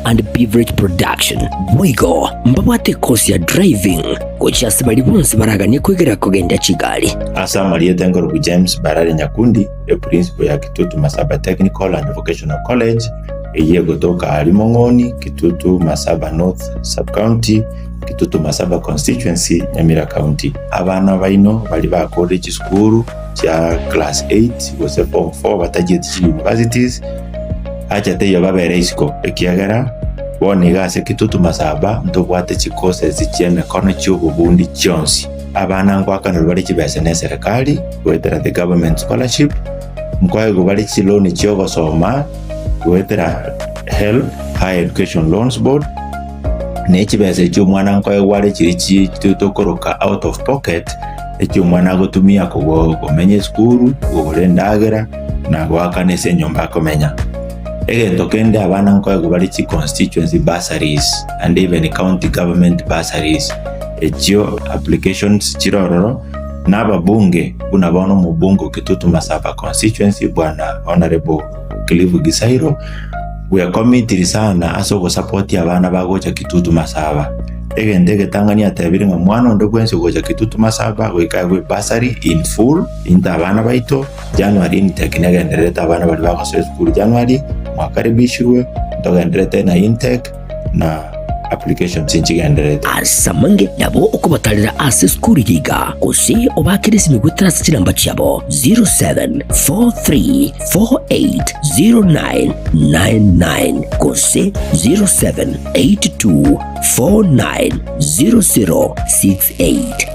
and Beverage Production. Boigo mbabwate ekosi ya driving gochia ase baria bonsi baraganie kwegera kogendia chigari. Ase amarieta enkorubu James Barare Nyakundi, eprincipo ya Kitutu Masaba Technical and Vocational College, eyio egotoka aria Mong'oni, Kitutu Masaba North Sub-County, Kitutu Masaba Constituency, Nyamira County. Abana baino baria bakorire chisukuru chia class 8 gose form 4 batachieti chi universities, acha teiyo babere isiko ekiagera bono iga ase Kitutu Masaba ntobwate chi courses chi'emekono chi'obobundi chionsi. Abana ngoakanerwa bare chibesa ne eserekari goetera the government scholarship, nkoegwa bare chiloan chi'ogosoma goetera HELB, Higher Education Loans Board, ne chibesa echio omwana nkoegwa are chiria chi tokoroka out of pocket, echio omwana agotumia kogo komenya esukuru, kogora endagera, na goakana ase enyomba akomenya. Egento kende abana nkoegwa bare chi constituency bursaries and even county government bursaries, echio applications chire ororo, na ababunge buna bono omobunge o Kitutu Masaba constituency bwana Honourable Cliff Gisairo, bwekomitiri sana ase ogosupport abana bagocha Kitutu Masaba. Egento egetang'ani atebire ng'a mwana onde bwensi ogocha Kitutu Masaba goika aegwe bursary in full into abana baito, January intake negendererete abana baria bagosoa esukuru January mwakaribishirwe ntogendererete na intake na applications nchigendererete. Ase amange nabo okobatarera ase esukuru eye iga, gose obaakere esimi goetera ase chinamba chiabo 0743480999 gose 0782490068.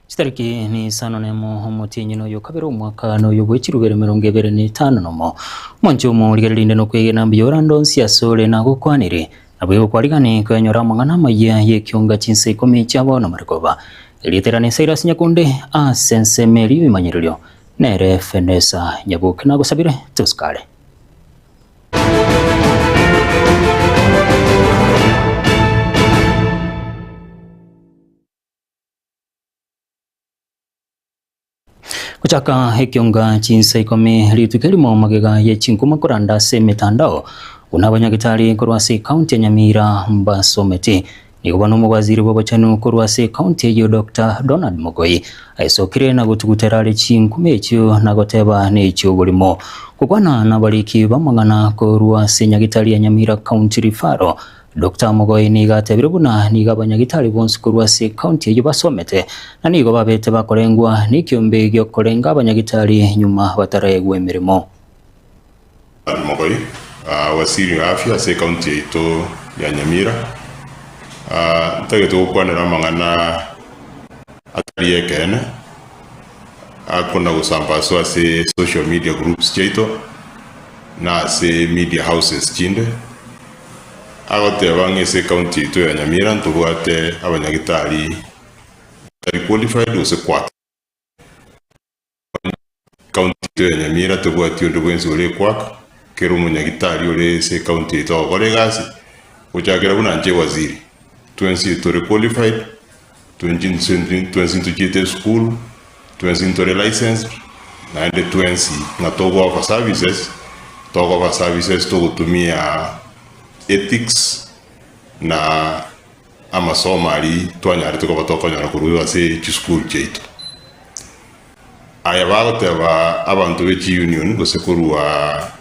Chitariki ni isano nemo omotienyi noyo kabere omwaka noyo bwe chirubere emerongo ebere na etano nomo. Omonche omorigereria inde nokwegena mbuya orande onsi asore nagokwanire. Naboigo kwarigani koyanyora amang'ana amayia y'ekionga chinsa ikomi chia bono marogoba. Erieta riane Cyrus Nyakunde ase ensemo eria y'ebimanyererio nere Fenesa Nyaboke nagosabire tosikare. Gochaka ekionga chinsa ikomi rituko erimo magega ye chinkuma koranda ase emetandao buna abanyagitari korwa ase ekaunti ya Nyamira mbasometi. Nigo bono omowaziri bw'obochenu korwa ase ekaunti eyio Doctor Donald Mogoi aesokire na gotugutera are chinkuma echio na goteba nechi'oborimo. Gokwana nabariki b'amang'ana korwa ase nyagitari ya Nyamira County Referral Doctor Mogoi nigo atebire buna nigo abanyagitari bonsi korwa ase ecounty eyio basomete na nigo babete bakorengwa nekiombe giokorenga abanyagitari nyuma bataraegwa emeremo. Donald Mogoi, Waziri wa Afya ase ecounty yaito ya Nyamira, ntagete gokwanera amang'ana atari ekeene akona gosambaswa ase social media groups chiaito na ase media houses chinde. Agoteba ng'a ase ecounty yaito ya Nyamira ntobwate abanyagitari batari qualified gose quack. Ecounty yaito ya Nyamira tobwati onde bwensi ore quack, kera omonyagitari ore ase ecounty yaito agokora egasi, gochakera buna inche waziri, twensi tore qualified, twensi ntochiete esukuru, twensi ntore licensed, naende twensi ng'a togo offer services, togo offer services togotumia ethics na amasomo aria twanyarete koba tokonyora korwa ase chisukuru chiaito. Aya bagoteba abanto be chiunion gose korwa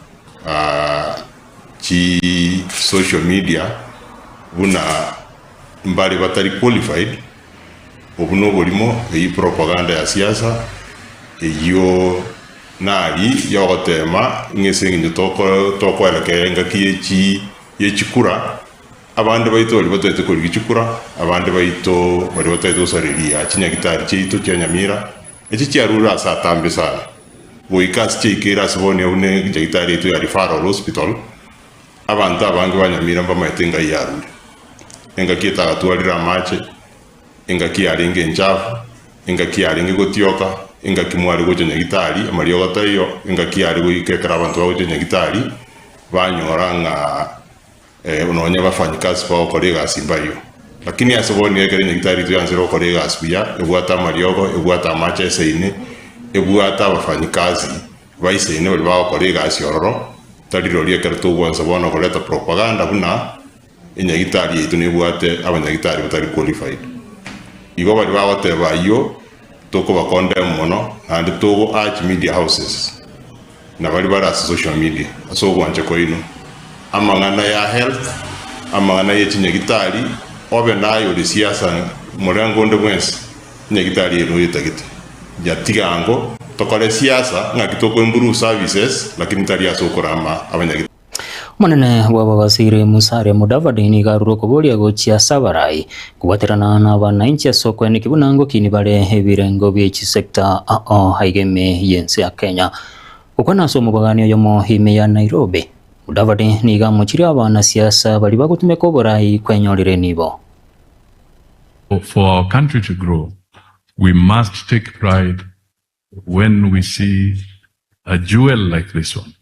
chi social media buna mbare batari qualified, obwo noborimo, eyio propaganda ya siasa, eyio nari yogotema ng'a ase eng'encho toko tokoerekera engaki ye chi ye chikura, abande baito baria bataete korigia chikura, abande baito baria bataete gosareria chinyagitari chiaito chia Nyamira, echi chiarure ase atambe sana, goika ase chiaikeire ase bono buna enyagitari yaito ya Referral Hospital, Abanto abange ba Nyamira mbamaete engai yarure. Engaki etagatwarire amache, engaki yarenge enchafu, engaki yarenge gotioka. engaki mware gocha nyagitari, amariogo taiyo, engaki yare goika ekero abanto bagocha nyagitari, banyora ng'a nonya abafanyikazi bagokora egasi mbario. Lakini ase bono ekero nyagitari toyansire gokora egasi buya, ebwate amariogo, ebwate amache eseine, ebwate abafanyikazi baisaine baria bagokora egasi ororo, tari rirorio ekero togwansa bono koreta propaganda buna enyagitari yaito nebwate abanyagitari batari qualified. Igo baria bagoteba ayio tokoba condemn mono naende togo urge media houses na baria bare ase social media ase ogwancha kwaino amang'ana ya health, amang'ana ye chinyagitari obe naye ore siasa morengo onde bwensi enyagitari eye noyetagete yatiga ango tokore siasa ng'aki toko improve services lakini tari ase okorama abanyagitari. Omonene bw'ababasiri Musalia Mudavadi nigo arure okoboria gochia ase abarai kobwaterana n'abanainchi ase okweneki buna ngokini bare ebirengo bie chisecta ao aiga ime y'ense ya Kenya. Gokwana ase omobagani oyomo ime ya Nairobi, Mudavadi nigo amochirie abanasiasa baria bagotumeka oborai kwenyorera enibo. For our country to grow, we must take pride when we see a jewel like this one.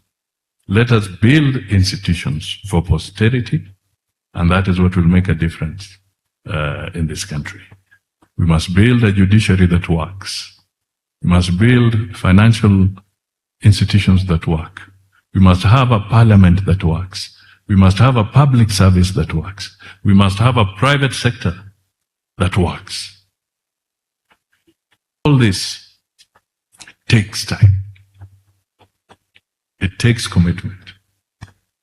Let us build institutions for posterity, and that is what will make a difference uh, in this country. We must build a judiciary that works. We must build financial institutions that work. We must have a parliament that works. We must have a public service that works. We must have a private sector that works. All this takes time. It takes commitment.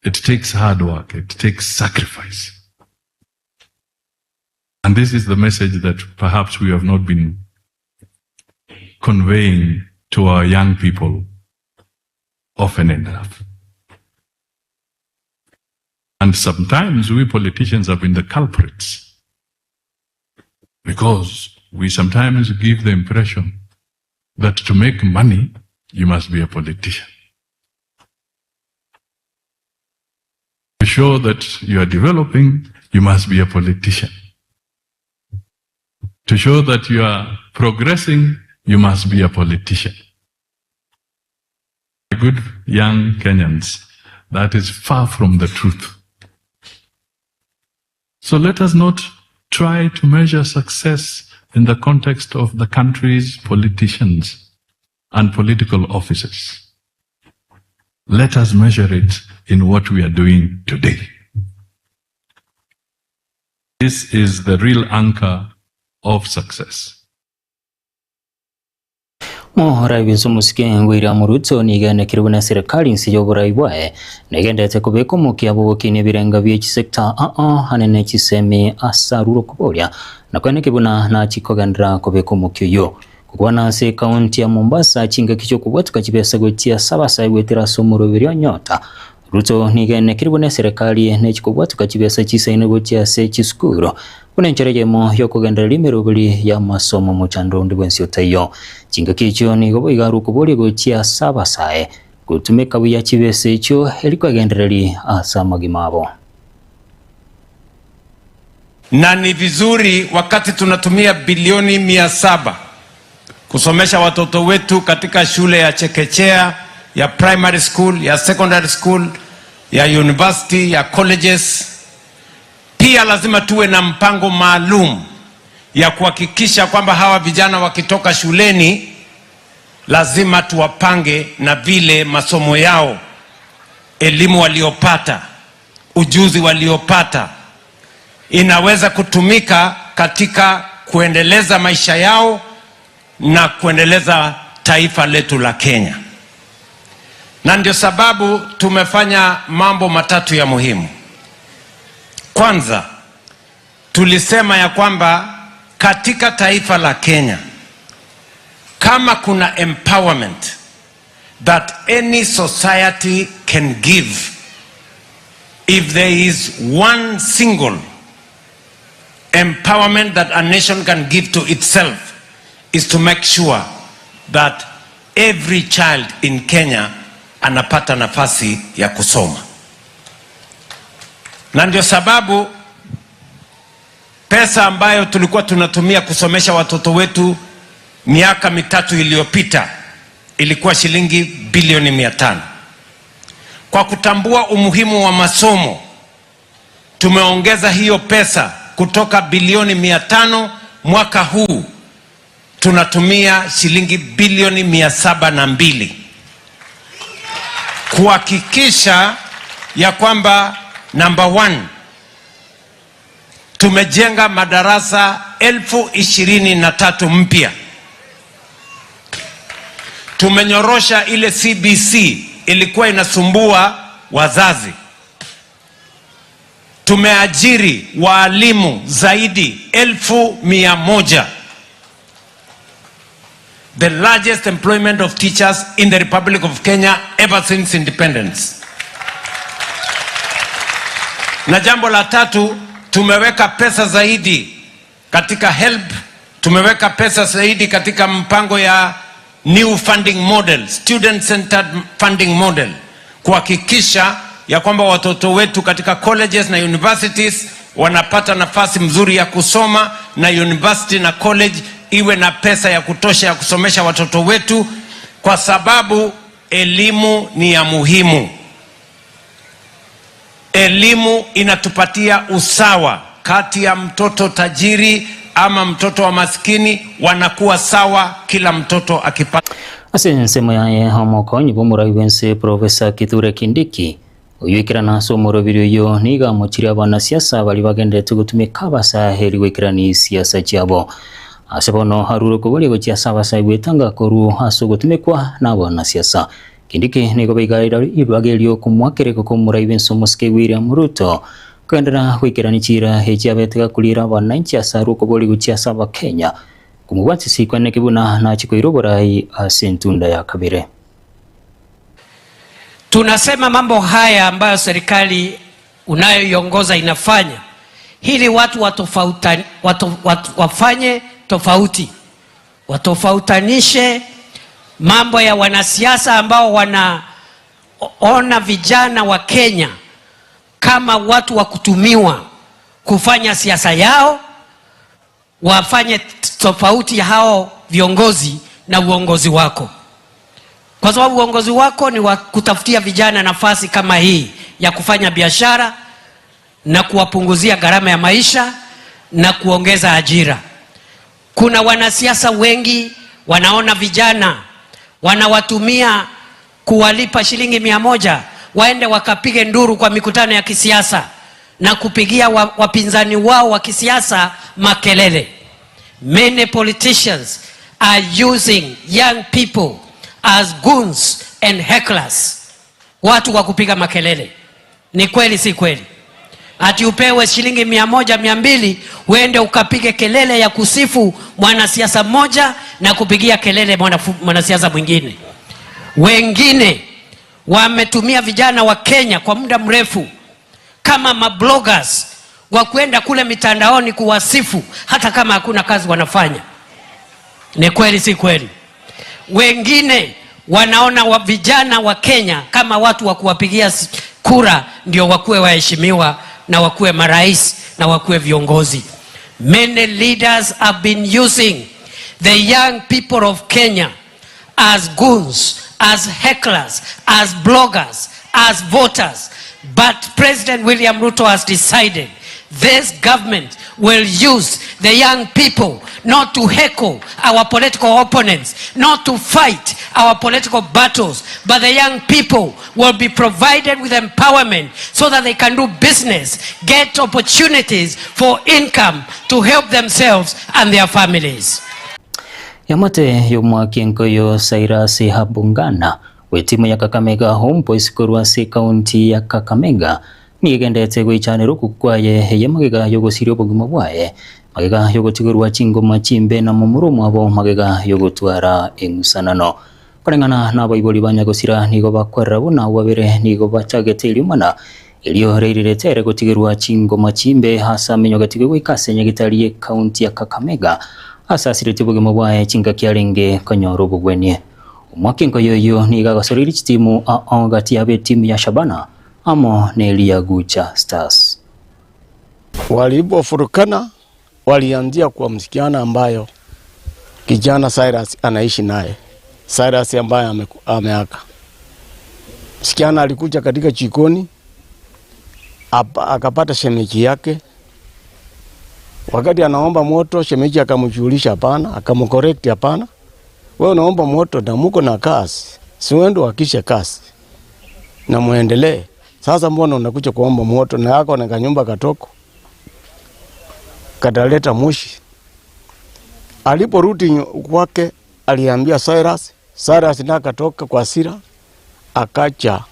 It takes hard work. It takes sacrifice. And this is the message that perhaps we have not been conveying to our young people often enough. And sometimes we politicians have been the culprits because we sometimes give the impression that to make money, you must be a politician. To show that you are developing, you must be a politician. To show that you are progressing, you must be a politician. Good young Kenyans, that is far from the truth. So let us not try to measure success in the context of the country's politicians and political offices. Let us measure it in what we are doing today. This is the real anchor of success. Moraibise omosike William Ruto nigo enekire buna eserekari inse y'oborai bwaye negenderete kobeka omokia bw'ogokinia ebirenga bie chisector ao anene chisemi ase arure okoboria na koeneki buna nachie kogenderera kobeka omokia oyio. Gokwana ase ekaunti ya Mombasa chingaki chi'okobwatoka chibesa gochia ase abasae goetera ase omoroberi o Nyota Ruto nigo enekire buna eserekari nechikobwatoka chibesa chisaine gochia ase chisukuru buna enchera eyemo y'okogendereria emeroberi y'amasomo omochando onde bwensi otaiyo. Chingaki echio nigo boigo arwe okoboria gochia ase abasae gotumeka buya chibesa echio eri kwegendereria ase amagima abo. Na ni vizuri wakati tunatumia bilioni 700 kusomesha watoto wetu katika shule ya chekechea, ya primary school, ya secondary school, ya university, ya colleges. Pia lazima tuwe na mpango maalum ya kuhakikisha kwamba hawa vijana wakitoka shuleni lazima tuwapange na vile masomo yao, elimu waliopata, ujuzi waliopata inaweza kutumika katika kuendeleza maisha yao na kuendeleza taifa letu la Kenya. Na ndio sababu tumefanya mambo matatu ya muhimu. Kwanza, tulisema ya kwamba katika taifa la Kenya kama kuna empowerment that any society can give, if there is one single empowerment that a nation can give to itself is to make sure that every child in Kenya anapata nafasi ya kusoma. Na ndio sababu pesa ambayo tulikuwa tunatumia kusomesha watoto wetu Miaka mitatu iliyopita ilikuwa shilingi bilioni 500. Kwa kutambua umuhimu wa masomo, tumeongeza hiyo pesa kutoka bilioni 500, mwaka huu tunatumia shilingi bilioni 702 kuhakikisha ya kwamba number one, tumejenga madarasa 23,000 mpya. Tumenyorosha ile CBC ilikuwa inasumbua wazazi. Tumeajiri waalimu zaidi 100,000. The largest employment of teachers in the Republic of Kenya ever since independence. Na jambo la tatu, tumeweka pesa zaidi katika HELB, tumeweka pesa zaidi katika mpango ya new funding model, student centered funding model, kuhakikisha ya kwamba watoto wetu katika colleges na universities wanapata nafasi mzuri ya kusoma, na university na college iwe na pesa ya kutosha ya kusomesha watoto wetu, kwa sababu elimu ni ya muhimu. Elimu inatupatia usawa kati ya mtoto tajiri ama mtoto wa maskini, wanakuwa sawa, kila mtoto akipata. Ase ensemo yaye omokonyi bw'omorai bwense Professor Kithure Kindiki oyoikerana ase omorobiri oyo nigo amochirie abanasiasa baria bagenderete gotumeka abasaheri goikerania siasa chiabo. Ase bono arure okoboria gochia ase abasae gwetanga korwa ase ogotumekwa na abanasiasa. Kindiki nigo baigaire ribaga erio komoakera egoko omorai bwense omosike William Ruto kogenderera goikerania chiira echi abete gakurira abananchi ase arwe okoboria gochia ase abakenya komobwatisia ikwaneki buna nachie koira oborai ase entunda ya kabere. Tunasema mambo haya ambayo serikali unayoiongoza inafanya ili watu watofauta, watu, watu, wafanye tofauti, watofautanishe mambo ya wanasiasa ambao wanaona vijana wa Kenya kama watu wa kutumiwa kufanya siasa yao, wafanye tofauti hao viongozi na uongozi wako, kwa sababu uongozi wako ni wa kutafutia vijana nafasi kama hii ya kufanya biashara na kuwapunguzia gharama ya maisha na kuongeza ajira. Kuna wanasiasa wengi wanaona vijana wanawatumia kuwalipa shilingi 100 waende wakapige nduru kwa mikutano ya kisiasa na kupigia wapinzani wao wa kisiasa makelele. Many politicians are using young people as goons and hecklers, watu wa kupiga makelele. Ni kweli si kweli? Ati upewe shilingi 100 200 uende ukapige kelele ya kusifu mwanasiasa mmoja na kupigia kelele mwanasiasa mwingine. Wengine wametumia vijana wa Kenya kwa muda mrefu kama mabloggers wa kwenda kule mitandaoni kuwasifu hata kama hakuna kazi wanafanya. Ni kweli si kweli? Wengine wanaona wa vijana wa Kenya kama watu wa kuwapigia kura ndio wakuwe waheshimiwa na wakuwe marais na wakuwe viongozi. Many leaders have been using the young people of Kenya as goons, as hecklers, as bloggers, as voters. But President William Ruto has decided this government will use the young people not to heckle our political opponents, not to fight our political battles, but the young people will be provided with empowerment so that they can do business, get opportunities for income to help themselves and their families. Yamate y'omwaka enkoyo Cyrus Habungana w'etimu ya Kakamega Homeboyz korwa ase ekaunti ya Kakamega nigo egenderete goichanera okokwa kwaye eye magega yogosiria obogima bwaye magega yogotigorwa chingoma chimbe na momura omwabo magega yogotwara eng'usanano koreng'ana na abaibori ba nyagosira nigo bakwerera buna abwo babere nigo bachagete eriomana erio reirirete ere gotigerwa chingoma chimbe ase amenyogetigwe goika ase nyagetari y'ekaunti ya Kakamega ase asiretie obogima bwaye chingaki arenge konyora obogwenie. Omwaka enkoyo oyio nigo agasoreirie chitimu ao gati yabo etimu ya Shabana amo neria Gucha Stars. Walipofurukana walianzia kwa msichana ambayo Kijana Cyrus anaishi naye. Cyrus ambaye ameaka. Msichana alikuja katika jikoni akapata shemeji yake. Wakati anaomba moto, shemeji akamjulisha hapana, akamcorrect hapana. Wewe unaomba moto na muko na kasi, si wewe ndio hakishe kasi na muendelee. Sasa mbona unakuja kuomba moto na yako na kanyumba katoko kataleta moshi? Aliporudi kwake aliambia Cyrus, Cyrus naye akatoka kwa hasira akacha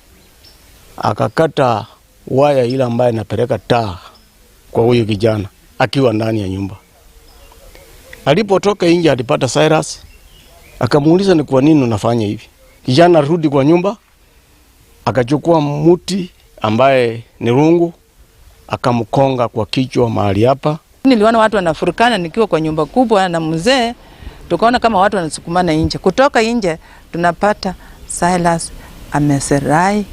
akakata waya ile ambayo inapeleka taa kwa huyu kijana akiwa ndani ya nyumba. Alipotoka nje alipata Cyrus, akamuuliza ni kwa nini unafanya hivi? Kijana arudi kwa nyumba akachukua muti ambaye ni rungu akamkonga kwa kichwa mahali hapa. Niliona watu wanafurukana nikiwa kwa nyumba kubwa na mzee, tukaona kama watu wanasukumana nje. Kutoka nje tunapata Silas ameserai,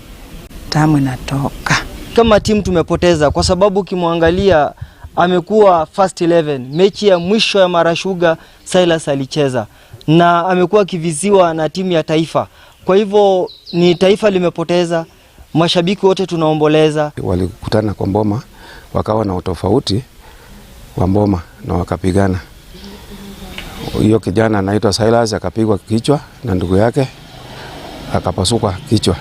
damu inatoka. Kama timu tumepoteza kwa sababu ukimwangalia amekuwa first 11 mechi ya mwisho ya Mara Sugar Silas alicheza na amekuwa akiviziwa na timu ya taifa. Kwa hivyo ni taifa limepoteza, mashabiki wote tunaomboleza. Walikutana kwa mboma, wakawa na utofauti wa mboma na wakapigana. Hiyo kijana anaitwa Silas akapigwa kichwa na ndugu yake akapasuka kichwa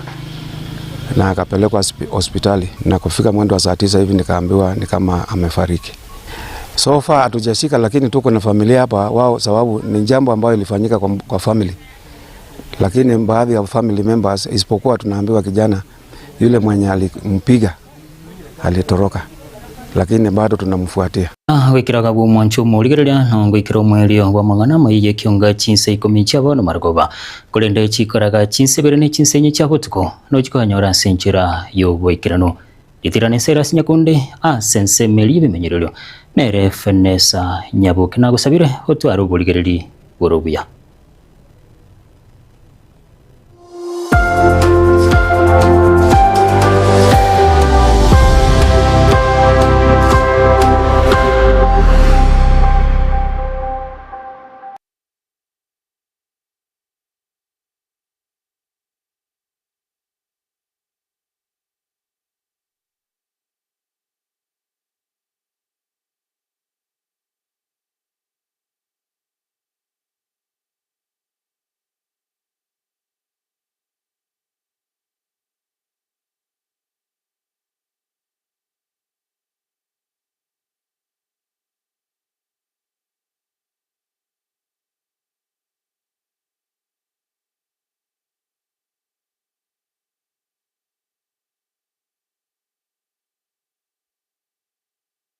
na akapelekwa hospitali, na kufika mwendo wa saa tisa hivi nikaambiwa ni kama amefariki. So far hatujashika, lakini tuko na familia hapa wao, sababu ni jambo ambayo ilifanyika kwa, kwa family, lakini baadhi ya family members, isipokuwa tunaambiwa kijana yule mwenye alimpiga alitoroka, lakini bado tunamfuatia. Gwikiraga bwa omwancho omorigereria na ngwikira omwerio bwa amang'ana amaiga ekionga chinsa ikomi chia bono marogoba korende chikoraga chinsa ibere na chinsa enye chia botuko nochikonyora ase enchera ya oboikeranu ritirana Cyrus Nyakundi ase ensemo eria ebimenyererio nere Fenesa Nyaboke nagosabire otware oborigereri bore obuya.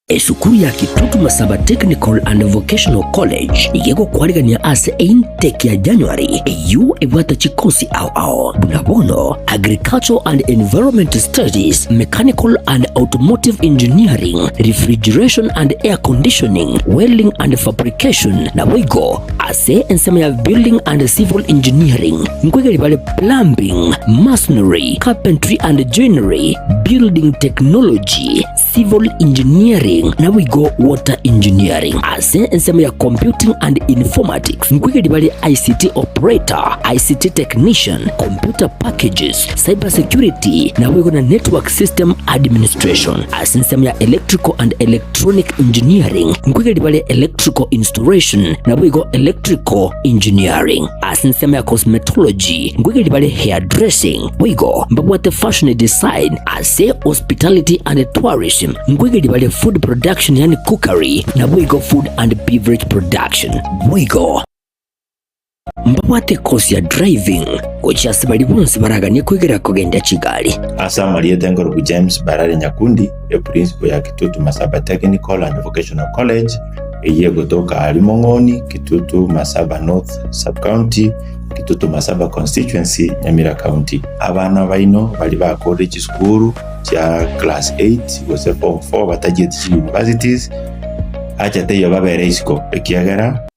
Esukuru ya Kitutu Masaba Technical and Vocational College nigo egokwarigania ase intake ya January eyio ebwate chikosi ao ao buna bono Agricultural and Environment Studies, Mechanical and Automotive Engineering, Refrigeration and Air Conditioning, Welding and Fabrication naboigo ase ensemo ya Building and Civil Engineering nkoigeri bare Plumbing, Masonry, Carpentry and Joinery, Building Technology, Civil Engineering naboigo Water Engineering. Ase ensemo ya Computing and Informatics nkoigeri bare ICT Operator, ICT Technician, Computer Packages, Cyber Security naboigo na Network System Administration. Ase ensemo ya Electrical and Electronic Engineering nkoigeri bare Electrical Installation naboigo Electrical Engineering. Ase ensemo ya Cosmetology nkoigeri bare Hairdressing boigo mbabwate Fashion Design. Ase Hospitality and Tourism nkoigeri bare Food Production yaani Cookery naboigo Food and Beverage Production. Boigo mbabwate course ya driving gochia ase baria bonsi baraganie koigera kogendia chigari. Ase amarieta enkorokwa James Barare Nyakundi, eprinciple ya Kitutu Masaba Technical and Vocational College, eyio egotoka aria Mong'oni, Kitutu Masaba North Sub-County, Kitutu Masaba Constituency, Nyamira County. Abana baino baria bakorire chisukuru chia class 8 gose form 4 batachieti chi universities, acha teiyo babere isiko ekiagera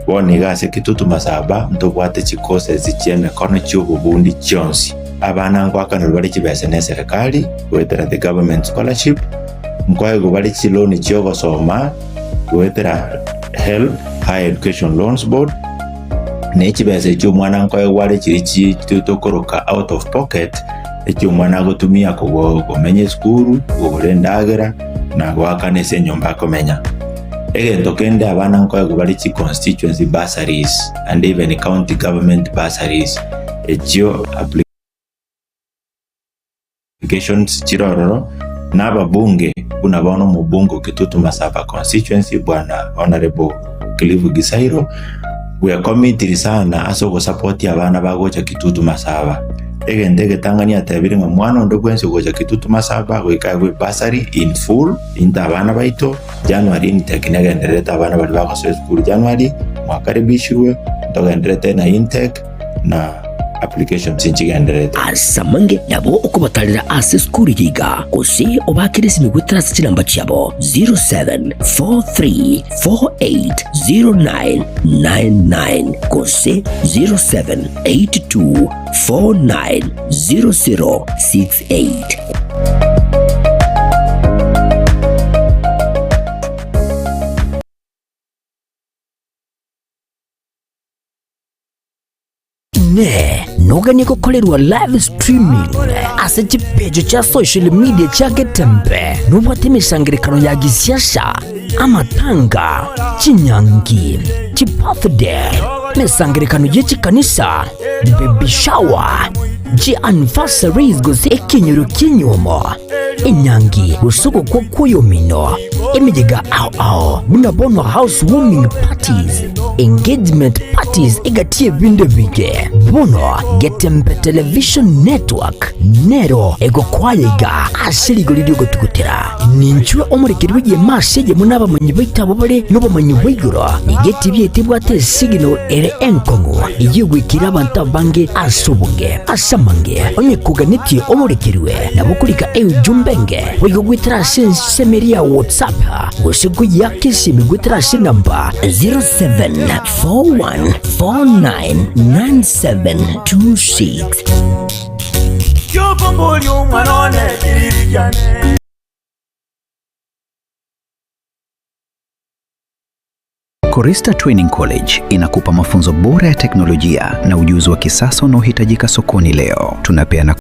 bono iga ase Kitutu Masaba ntobwate chicourses chi'emekono chi'obobundi chionsi. Abana ngoakanerwa bare chibesa neserikali goetera the government scholarship, nkoegwa bare chiloan chi'ogosoma goetera HELB, Higher Education Loans Board. Na echibesa echio omwana nkoegwa are chiri chi tokoroka out of pocket, echio omwana agotumia kogo komenya esukuru, kogora endagera, na goakana ase enyomba akomenya. Egento kende abana nkoegwa bare chi constituency bursaries and even county government bursaries echio applications chire ororo, na ababunge buna bono omobunge o Kitutu Masaba constituency bwana Honourable Cliff Gisairo bwekomitiri sana ase ogosapotia abana bagocha Kitutu Masaba. Egento egetang'ani atebire ng'a mwana onde bwensi ogocha Kitutu Masaba goika aegwe bursary in full into abana baito January intake negendererete abana baria bagosoa esukuru January mwakaribishirwe ntogendererete na intake na applications nchigendererete. Ase amange nabo okobatarera ase esukuru eye iga, gose obaakere esimi goetera ase chinamba chiabo 0743480999 gose 0782490068. Inee! Noganie gokorerwa live streaming ase chipeji chia social media chia Getembe? Nobwate emesangerekano ya gisiasa, amatanga, chinyangi, chibirthday, emesangerekano ye chikanisa, baby shower, chianniversaries gose ekenyoro ki'enyuomo, enyangi gose ogokwa kw'oyomino, emeyega ao ao buna bono house warming parties, engagement parties egati y'ebinto ebinge. Bono Getembe Television Network nero egokwaya iga ase rigori ri'ogotugutera. Ninchwe omorekeri bw'egeema ase eyemo n'abamanyi baito abwo bare nobomanyi bwa igoro. Nigo etibi yaito ebwate esignal ere enkong'u eyio egoikera abanto abange ase obonge. Ase amange, onye koganetie omorekerwe, nabo okorika eujumbe enge boigo goetera ase ensemo eria ya WhatsApp gose koyiaka esimi goetera ase enamba 0741499726. Korista Training College inakupa mafunzo bora ya teknolojia na ujuzi wa kisasa unaohitajika sokoni leo. Tunapeana